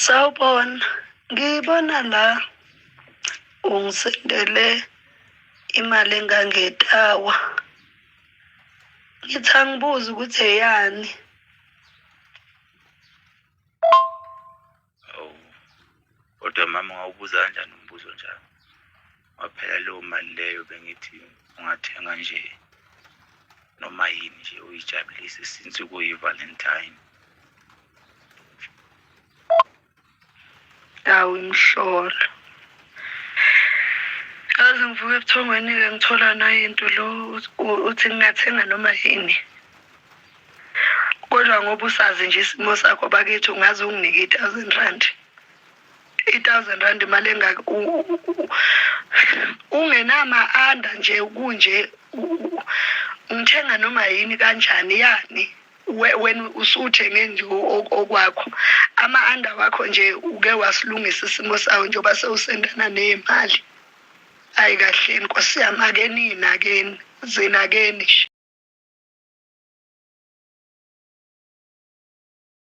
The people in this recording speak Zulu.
Sawubona, ngibona la ungisendele imali engangetawa. Ngithi angibuze ukuthi eyani. Awu, kodwa mama ungawubuza kanjani umbuzo njalo? Ngoba phela leyo mali leyo bengithi ungathenga nje noma yini nje uyijabulise since kuyi-Valentine. Awu imhlolo. Yazi ngivuka ebuthongweni-ke ngithola nayinto lo uthi ngingathenga noma yini. Kodwa ngoba usazi nje isimo sakho bakithi ungaze unginike i-thousand rand. I-thousand rand imali engaka ungenama-anda nje kunje ngithenga noma yini kanjani yani. Wena usuthenge nje okwakho ama-anda wakho nje uke wasilungisa isimo sawo njengoba sewusendana ney'mali. Ayi kahleni nkosi yami, ake niyinakeni, zinakeni nje.